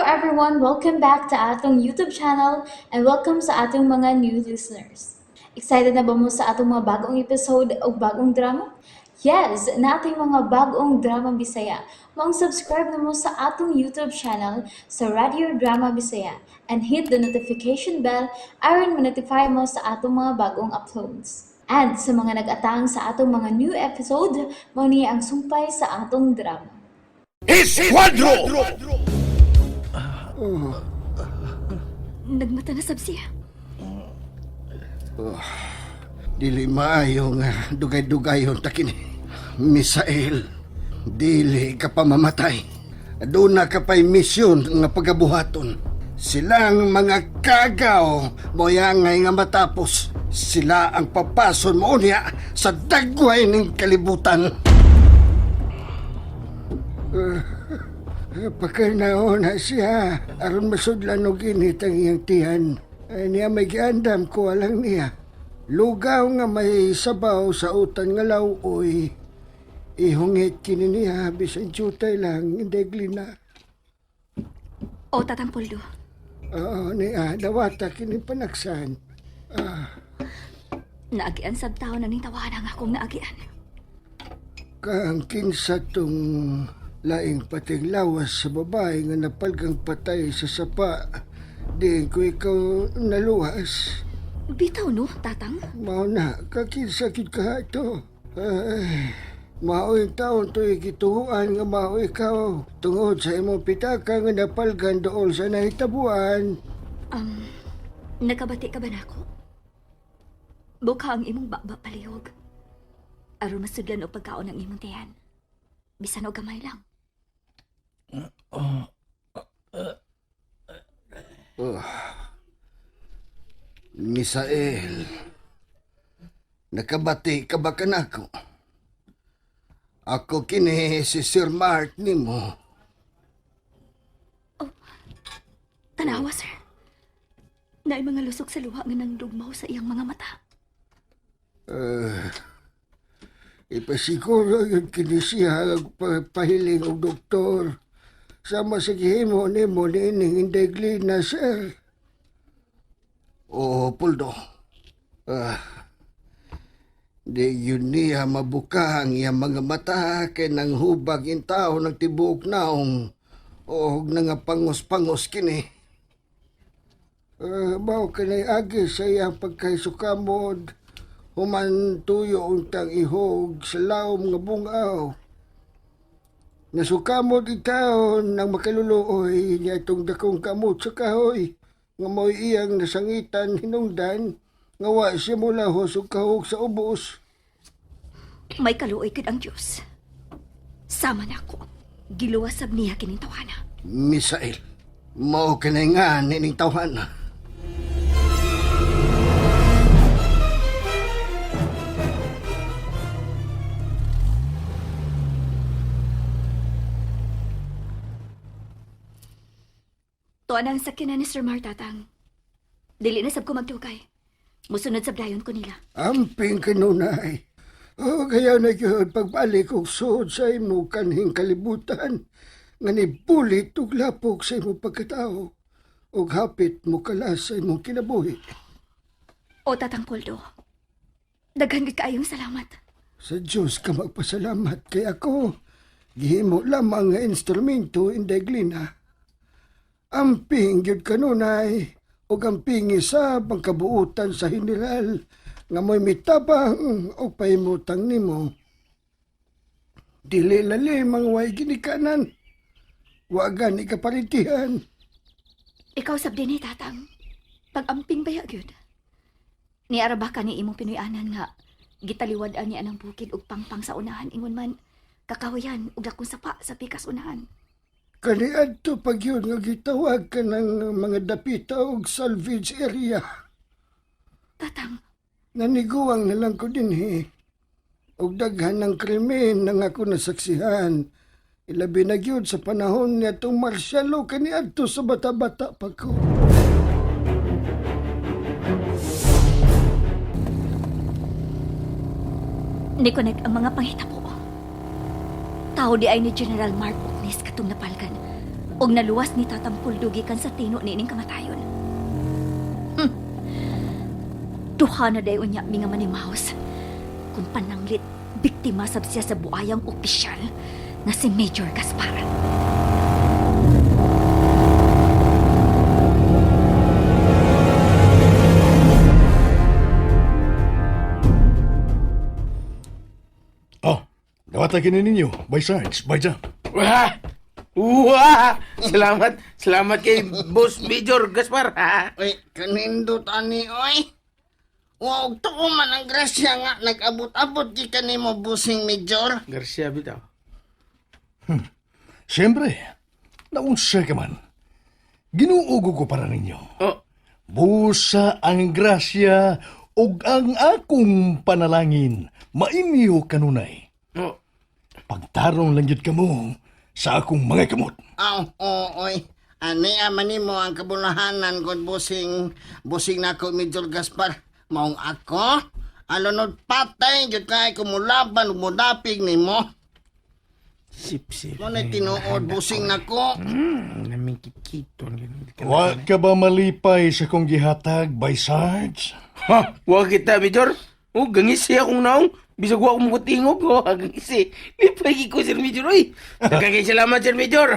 everyone! Welcome back to atong YouTube channel and welcome sa atong mga new listeners. Excited na ba mo sa atong mga bagong episode o bagong drama? Yes, nating mga bagong drama Bisaya. Maong subscribe na mo sa atong YouTube channel sa Radio Drama Bisaya and hit the notification bell aron ma-notify mo sa atong mga bagong uploads. And sa mga nag-atang sa atong mga new episode, mao ni ang sumpay sa atong drama. Esquadro! Nagmata na sab siya. Dili maayo nga dugay-dugayon ta kini. Misael, dili ka pa mamatay. Doon na ka pa'y misyon nga pagabuhaton. Silang mga kagaw moyangay nga matapos. Sila ang papason mo niya sa dagway ng kalibutan. Pagkanaon na siya, aron masudlan og init ang iyang tiyan. Ay niya may giandam ko alang niya. Lugaw nga may sabaw sa utan nga lawoy. Ihungit kini niya bisan jutay lang indegli na. O Tatang Poldo, Oo niya, dawata kini panagsan. naagian sab taon na ning tawahan ang akong naagian. Kang kinsa tong laing pating lawas sa babae nga napalgang patay sa sapa. Diin ko ikaw naluwas. Bitaw no, Tatang? Mao na, kakinsakit ka ito. Ay, mao yung taon to'y gituhuan nga mao ikaw. Tungod sa imong pitaka nga napalgan dool sa nahitabuan. Nakabati ka ba nako? Buka ang imong baba palihog. Aron masudlan og pagkaon ang imong tiyan. Bisan og gamay lang. Misael, nakabati ka ba kanako? Ako kini si Sir Mark nimo. Tanawa, sir. Naay mga lusok sa luha nga nang dugmaw sa iyang mga mata. Ipasiguro yun kini siya ang pahiling og doktor. Sama sa gihimo nimo niining indegli na, sir. Oo, Puldo. Ah, di yun niya mabuka ang iyang mga mata kay nang hubag in tao ng tibuok naong o nangapangos-pangos kini. Mao kanay agi sa iyang pagkahisukamod, human tuyo untang ihog sa laom nga bungaw. Nasukamod itaw nang makaluluoy niya itong dakong kamot sa kahoy nga mo'y iyang nasangitan hinungdan nga wa siya mulahos og kahog sa ubos. May kaluoy gid ang Dios. Sama nako. Giluwas sab niya kining tawana. Misael, mao kanay nga nining tawhana. Tuwa na ang sakyanan ni Sir Mar, Tatang. Dili na sab ko magdugay. Musunod sab dayon ko nila. Amping kanunay. O kaya na yun, pagbalik og suod sa imo kanhing kalibutan, nga nibulit og lapok sa imong pagkatao, og hapit mo kalas sa imong kinabuhi. O Tatang Poldo, daghan gid kaayong salamat. Sa Diyos ka magpasalamat kay ako, gihimo lamang nga instrumento inday Glina. Amping gyud kanunay, og amping isa ang kabuutan sa general nga mo'y mitabang og pahimutang nimo. Dili lalim ang way ginikanan. Wa gani kaparitihan. Ikaw sab dinhi, Tatang. Pag-amping baya gyud. Niara ba ka ni imong Pinoy-anan nga gitaliwad-an niya ng bukid og pangpang sa unahan ingon man kakahuyan og dakong sapa sa pikas unahan. Kaniadto pag yun nga gitawag ka ng mga dapita og salvage area. Tatang, Naniguang na lang ko dinhi. Og daghan ng krimen nang ako nasaksihan. Ilabi na gyud sa panahon niya itong martial law kaniadto sa bata-bata pa ko. ni-connect ang mga panghitabo. Tao di ay ni General Mark Oknis katong napalgan. Og naluwas ni Tatang Puldo gikan sa tino niining kamatayon. Duha na dayon niya mi nga manimaos. Kung pananglit, biktima sab siya sa buayang opisyal nga si Major Gaspar. Oh, dawata kini ninyo. By Sarge, by Jam. Wah! Wah! Salamat, salamat kay Boss Major Gaspar. Ha? Uy, kanindot ani, oy. Wa og tuo man ang grasya nga nag-abot-abot gi kanimo busing major. Garcia bitaw. Siyempre, naunsa ka man. Ginuugo ko para ninyo. Oh, Busa ang grasya ug ang akong panalangin mainyo kanunay. oh. Pagtarong lang gyud kamo sa akong mga kamot. Aw, oo, oy. Ani ama nimo ang kabulahanan kon busing busing nako Major Gaspar. Maong ako alunod patay gyud kay kumulaban ug mudapig nimo. Sip, sip. Mo na tinuod busing nako. Naming kikiton. Wa ka ba malipay sa kong gihatag by Sarge? Ha? Wa kita, Major. Oh, gangisi akong naong. Bisag wa akong mutingog. Oh, gangisi. Lipay ko, Sir Major. Uy, daghang kay salamat, Sir Major.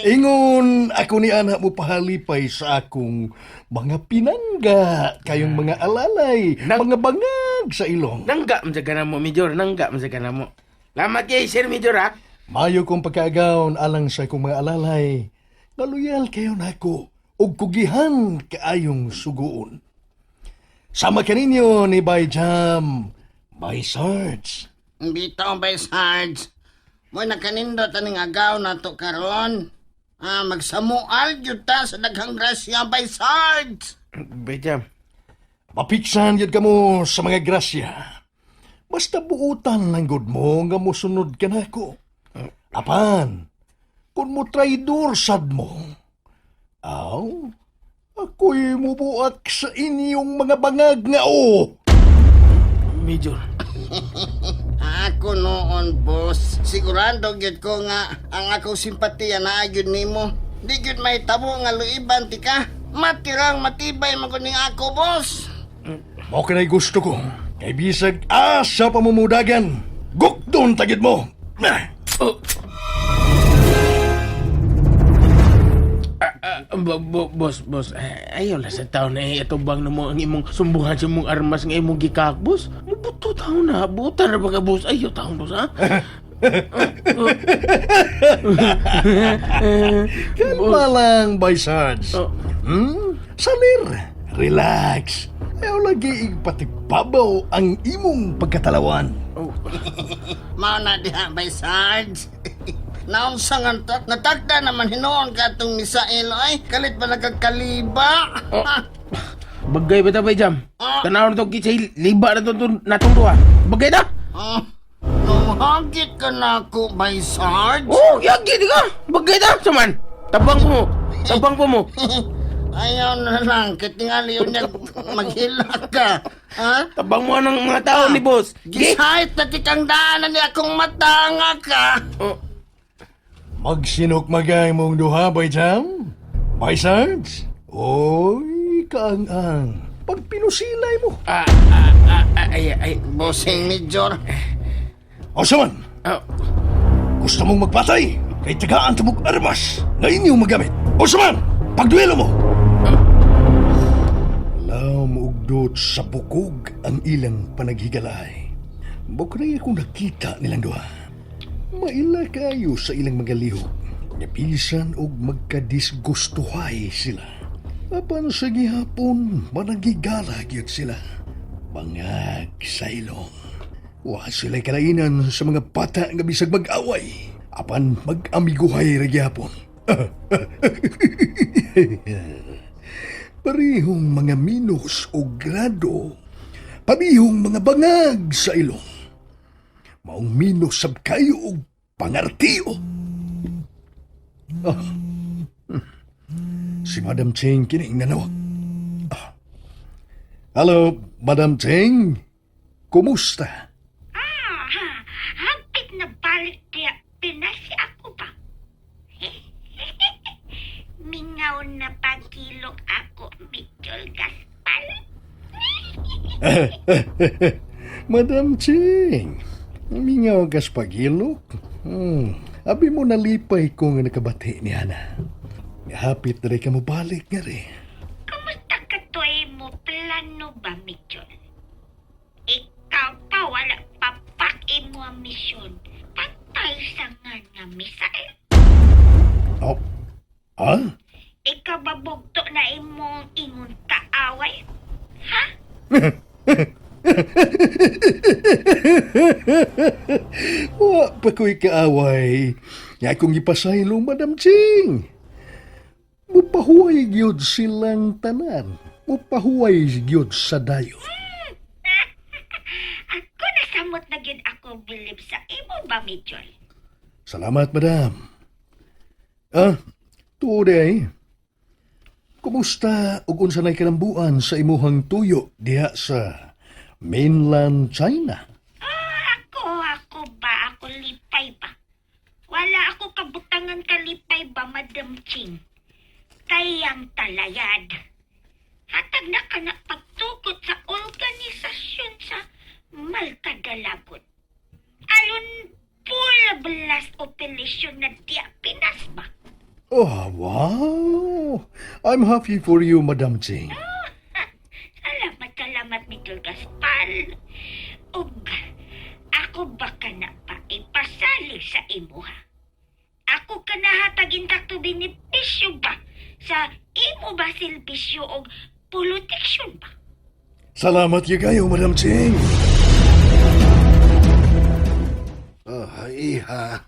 Ingon ako ni anak mo pahalipay sa akong mga pinangga, kayong mga alalay, mga bangag sa ilong. Nangga man sa na mo, Major. Nangga man sa na mo. Salamat kay Sir Major, ha? Mayo kong pagkaagaon alang sa akong mga alalay, naluyal kayo nako ug kugihan kaayong suguon. Sama kaninyo ni Bay Jam, Bay Sarge. Bitaw by Sarge. Mo nakanindot aning agaw nato karon. Ah, magsamual gyud ta sa daghang grasya by Sarge. Bejam. Mapiksan yun kamo sa mga grasya. Basta buutan lang gud mo nga mosunod ka nako. Apan, kung mo traidor sad mo, aw, ako'y mubuak sa inyong mga bangag nga o. Major. Ako noon, boss. Sigurado gyud ko nga ang akong simpatiya naa gyud nimo. Di gyud mahitabo nga luiban ti ka. Matirang matibay man ko ning ako, boss. Mao kanay gusto ko. Kay bisag asa pamumudagan, gukdon tagid mo. Ah, Oh. Boss, boss, ayaw lang sa taon na eh. Ito bang na mo ang imong sumbuhan sa imong armas nga imong gikak, boss? Mubuto taon na. Buta na ba ka, boss? Ayaw taon, boss, ha? Kalma lang, Bay Sarge. Oh. Hmm? Salir. Relax. Ayaw lagi igpatibabaw ang imong pagkatalawan. Oh. Mao na diha by Sarge. Naunsa nga natagda naman hinuon ka atong misail ay kalit pa nagkakaliba. Oh. Bagay ba ta, Bay Jam? Tanaw na to, kisay, liba na to, to natong duha. Bagay ta? Oh, Nunghagit ka na ako by Sarge. Oh, yagi di ka! Bagay ta, saman! Tabang po mo! Tabang po mo! Ayaw na lang, kitingali yun niya maghila ka. Ha? Tabang mo ng mga tao ni boss! Gi! Gisahit na tikang daanan ni akong matanga ka. Oh. Magsinok magay mong duha, Bay Jam. Bay Sarge. Oy, kaang-ang. Pagpinusilay mo. Ah, ah, ah, ah, ay, ay, Bossing Major. O saman, ah, gusto mong magpatay? Kay tagaan tumog armas na inyong magamit. O saman, pagduelo mo. Alam ugdot sa bukog ang ilang panaghigalay. Bukray akong nakita nilang duha. Maila kayo sa ilang mga lihok. Napisan og magkadisgustuhay sila. Apan sa gihapon, managigala gyud sila. Bangag sa ilong. Wa sila kalainan sa mga bata nga bisag mag-away. Apan mag-amiguhay ra gihapon. Parehong mga minus o grado. Parehong mga bangag sa ilong. Maong minus sab kayo og pangartiyo. Ah. Si Madam Cheng kining nanawag. Ah. Hello, Madam Cheng. Kumusta? Madam Ching, mingaw kas pagilok. Abi mo nalipay ko nga nakabati ni Ana. Hapit na rin ka mobalik nga rin. Kumusta ka toy mo plano ba, Mitchell? Ikaw pa wala pa pak imo ang misyon. Patay sa nga nga misael. Oh, ah? Ikaw ba bugto na imong ingon kaaway? Ha? Wa pa ko'y kaaway. Nga akong ipasaylo, Madam Ching. Mupahuway gyud silang tanan. Mupahuway gyud sa dayon. Ako nasamot na gyud ako bilib sa imo ba, Mitchell? Salamat, Madam. Ah, tuod ay. Kumusta ug unsa nay kalambuan sa imuhang tuyo diha sa mainland China? Ako, ako ba? Ako lipay ba? Wala ako kabutangan kalipay ba, Madam Ching? Kayang talayad. Hatag na ka na pagtukot sa organisasyon sa Malkadalagot. Alon full blast operation na diya Pinas ba? Oh, wow! I'm happy for you, Madam Ching. Salamat, salamat, Mitchell Gaspal. Ug, ako ba ka na pa ipasalig sa imuha? Ako ka nahatag intakto benepisyo ba sa imo ba silbisyo og proteksyon ba? Salamat gyud kayo, Madam Ching. Oh, iha.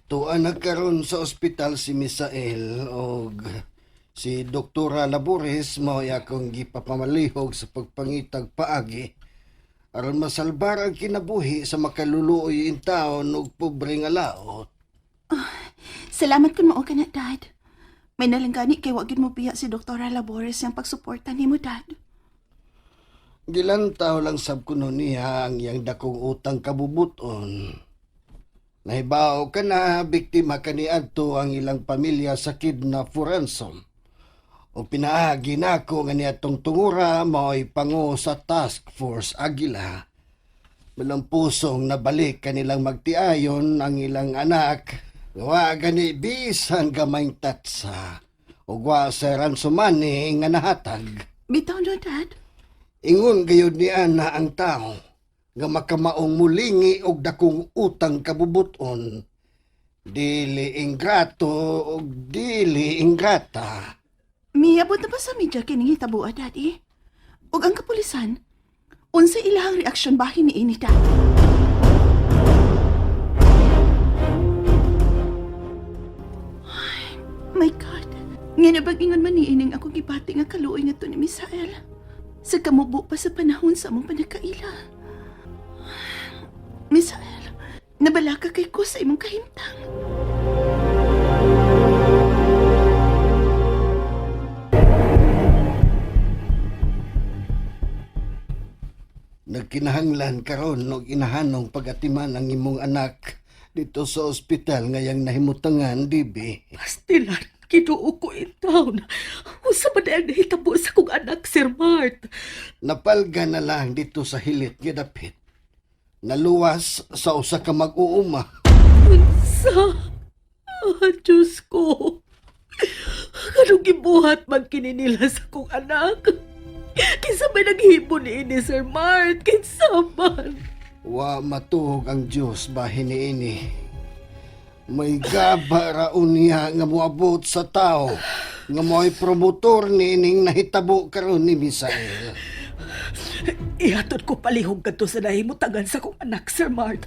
Tuan na karon sa ospital si Misael og si Doktora Labores mao akong gipapamalihog sa pagpangitag paagi aron masalbar ang kinabuhi sa makaluluoy in taon og pobre nga laot. Salamat kun mao ka na, Dad. May nalanggani kay wa gyud mo biya si Doktora Labores yang pagsuporta nimo, Dad. Gilantaw lang sab kuno niya ang iyang dakong utang kabubuton. Nahibaw ka na, biktima kaniadto ang ilang pamilya sa kidnap for ransom. O pinaagi nako nga niadtong tungura mao'y pango sa Task Force Agila. Malang pusong nabalik kanilang magtiayon ang ilang anak. Wa gani bisan gamayng tatsa. Ug wa sa ransom money nga nahatag. Bitaw no, Dad. Ingon gayud ni ana ang tao nga makamaong mulingi og dakong utang kabubuton. Dili ingrato og dili ingrata. Miabot na ba sa media kining hitaboa, Daddy? Ug ang kapulisan, unsa ilahang reaksyon bahin niini, Dad? Ay, my God. Nga na bang ingon man niining akong gibati nga kaluoy nga to ni Misael? Sa kamubo pa sa panahon sa among panagkaila. Misael, nabalaka kay ko sa imong kahimtang. Nagkinahanglan karon og inahanong pagatiman ang imong anak dito sa ospital ngayang nahimutangan dibi. Pastilan, kinuo ko in town. Unsa man ang nahitabo sa kong anak, Sir Mart? Napalga na lang dito sa hilit nga dapit. Naluwas sa usa ka mag-uuma. Unsa? Ah, Diyos ko. Anong gibuhat man kini nila sa kong anak? Kinsa may naghimo ni ini, Sir Mart? Kinsa man? Wa matuog ang Dios bahin niini. May gaba raon niya nga moabot sa tao nga mo'y promotor niining nahitabo karon ni Misael. Ihatod ko palihog kadto sa nahimutangan sa kong anak, Sir Mart.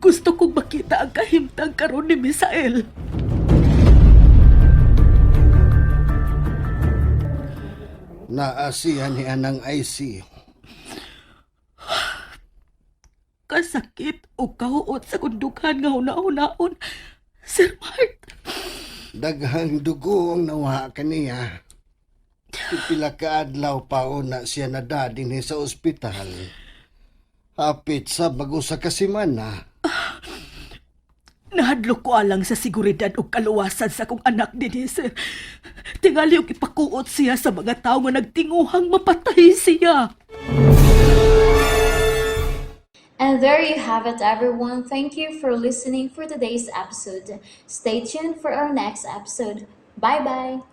Gusto kong makita ang kahimtang karon ni Misael. Naa siya ni anang ICU. Kasakit o kahuot sa kundukhan nga huna-hunaon. Sir Mart, Daghang dugo ang nawa kaniya. Pipila ka adlaw pa una siya nada dinhi sa ospital. Hapit sa bago sa kasimana. Nahadlok ko alang sa seguridad ug kaluwasan sa akong anak dinhi, sir. Tingali og ipakuot siya sa mga tawo nga nagtinguhang mapatay siya. And there you have it, everyone. Thank you for listening for today's episode. Stay tuned for our next episode. Bye bye.